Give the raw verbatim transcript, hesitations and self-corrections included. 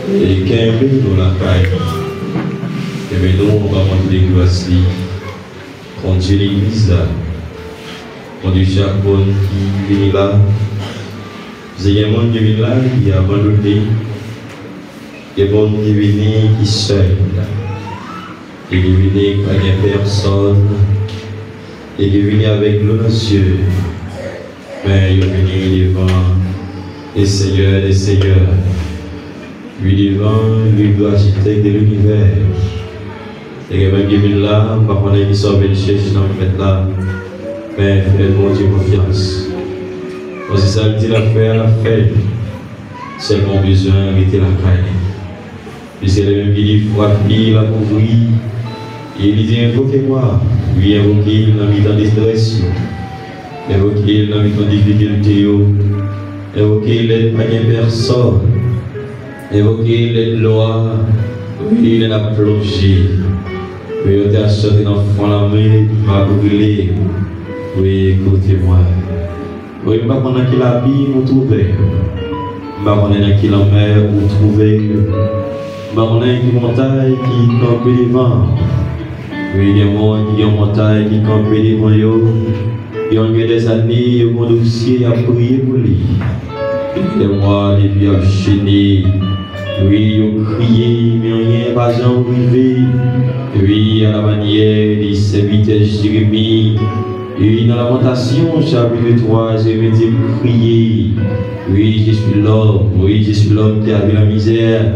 E kenbe nou lakay. Kenbe nou anba mantèl gras li. Kondui legliz la. Kondui chak moun ki vini la. Paske gen moun ki vini la, ki abandone. Gen moun ki vini ki sèl. E ki vini ki pa gen pèsòn. E ki vini avèk dlo nan zye. Men yo vini devan le Seigneur des Seigneurs. Vini devan le grand architecte de l'univers. E gen menm ki vin la, m pa konnen ki sa w vin chèche nan Mèt la. Men fè Bondye konfyans. Paske sa l di l ap fè a, l ap fè l. Sèlman w bezwen rete lakay li. Piske li menm ki di, frappe, il a ouvert. E li di, envoke mwa. Wi, envoke l nan mitan detrès yo. Envoke l nan mitan difikilte yo. Envoke l lè pa gen pèsòn. Envoke l lè dlo a, wi, lè n ap plonje. Wi, yo te ap soti nan fon lanmè, m ap brile. Wi, koute mwen. Wi, m pa konn nan ki labim ou twouve w. M pa konnen nan ki lanmè ou twouve w. M pa konnen ki montay ki kanpe devan w. Wi, gen moun ki gen montay ki kanpe devan yo. Yo gen dèzane, yo gen dosye, y ap priye pou li. Depi dèmwa, depi y ap jene. Wi, yo kriye, men anyen pa janm rive. Wi, alamanyè de sèvitè Jeremi. Wi, nan Lamantasyon, chapit twa, Jeremi di, m kriye. Wi, je suis l'homme. Wi, je suis l'homme qui a vu la misère.